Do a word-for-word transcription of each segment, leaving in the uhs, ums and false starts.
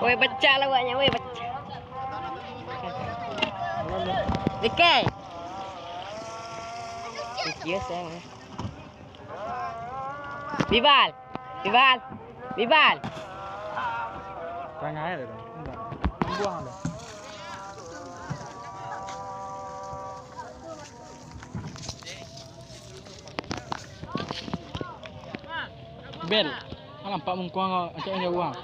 Woi, pecah lah awaknyo, woi, pecah. Oke. Kecil sayang, eh. Bibal. Bibal. Bibal. Tengah aja tu. Enggak. Buang tu. Bel, nampak mungkuang kau, acak jauah.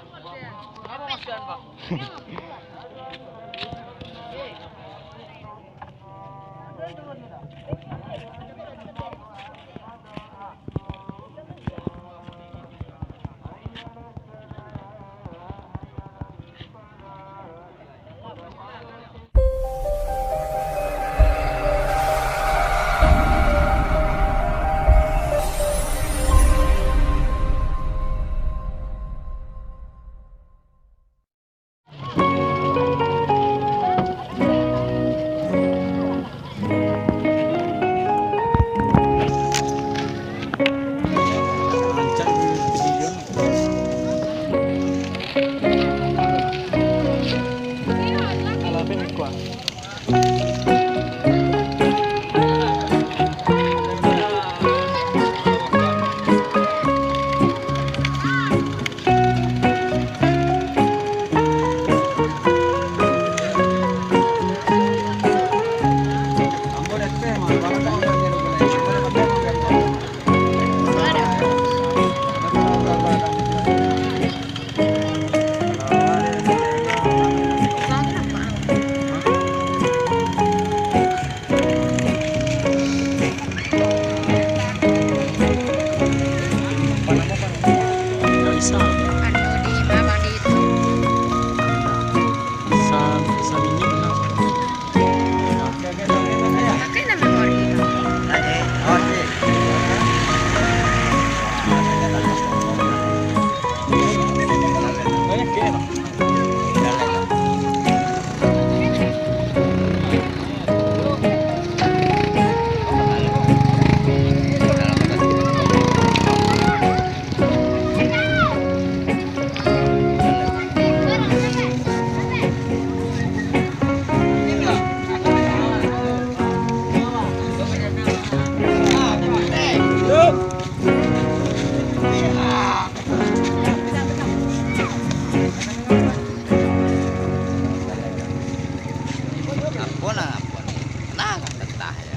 Apo lah, apo ni? Nah, betah ya.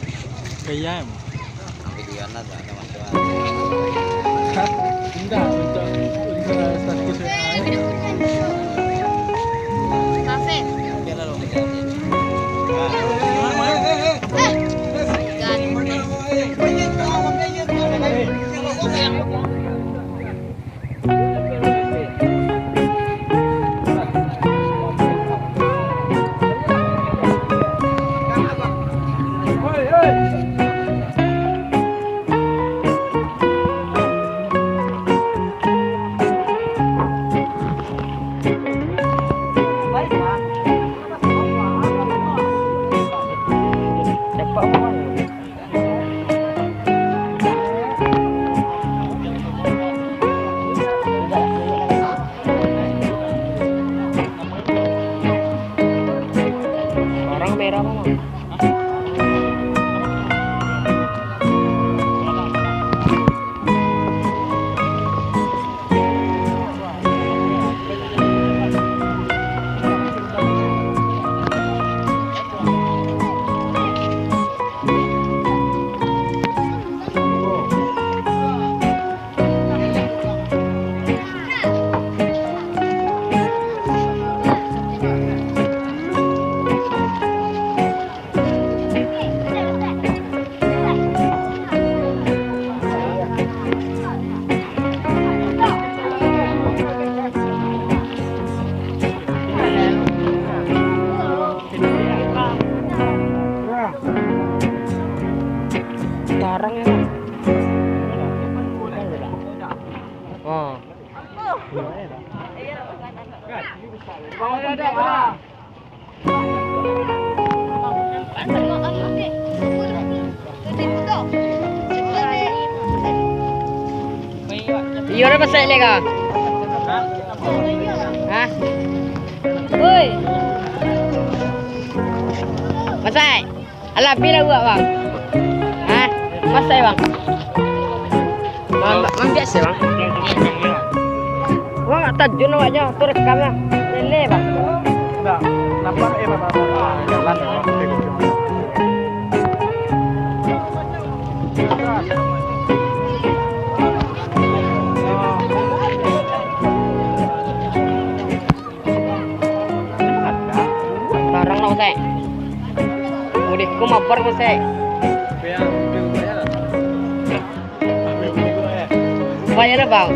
Kaya em. Video lah, tak ada masalah. Indah, untuk, untuk status W A. Kafe. Oke lah, lo. Orang merah mana? Tarang ya. Oh. Iyo, dah pasal leka. Hah? Sai. Alah, bila buat, Bang? Hah? Masak, Bang? Mam-, mambiak se, Bang. Wah, tajun awaknyo. Tu rekam lah. Lele, Bang. Ndak. Nampak, eh, Bang, Bang, Bang. Jalan, Bang. Tarang lah, Sek. Mudik ku mapar ku, Sek. Bayar lah, Bang.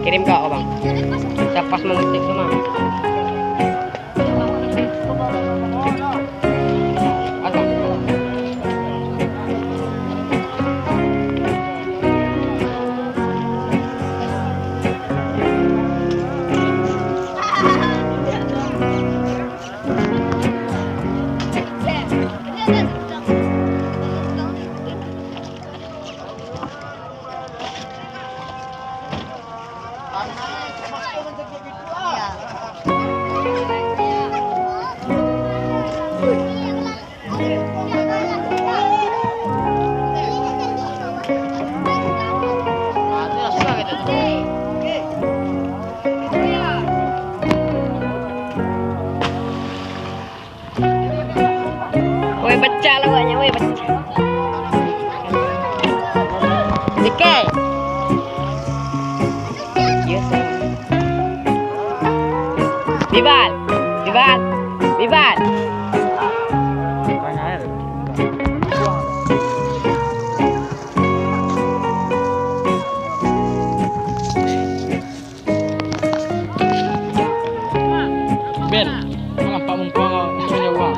Kirim ka abang. Saya pas mengetik tu mah. Woi, pecah lah banyak, woi, pecah. Dikit. Bibal, Bibal, Bibal. Ben, nampak muka kau, kau punya uang.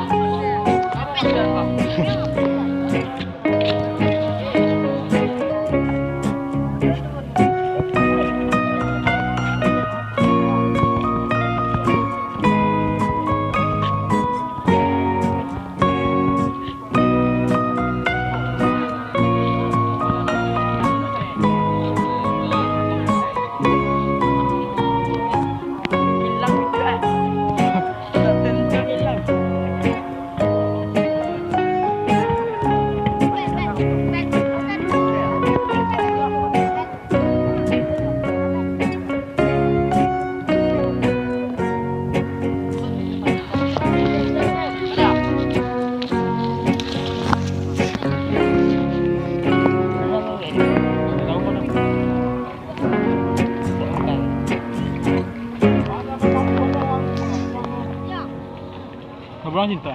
Abraham cinta.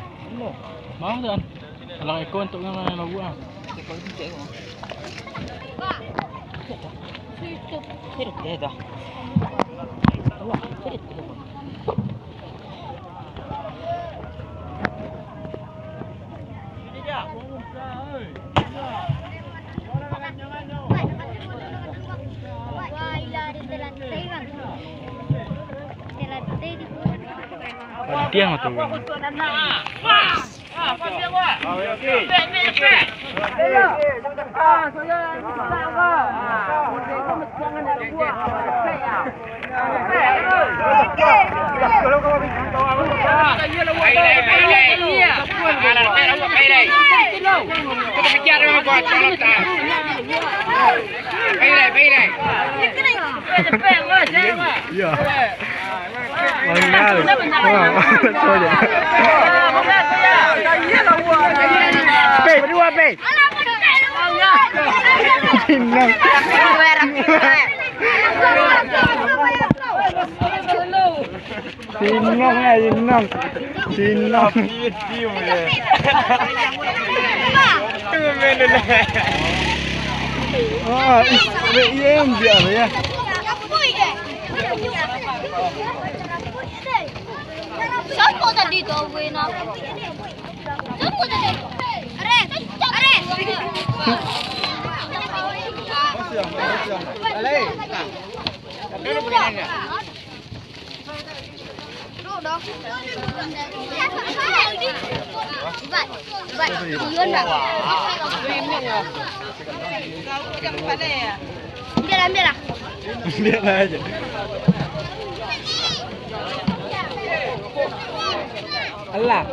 Marah tu kan? Kalau eko untuk ngan lagu ah. Diam tu. Iya. Mangga. Ha, ha, ha. Pe, berdua, Pe. Inang. Inang, eh, inang. Inang. Ah, ih, iya, iya, biar ya. Siapa tadi tu, Wena? Siapa tadi tu? Ares, Ares. Ambil lah, ambil lah. Ambil lah aja. Alah.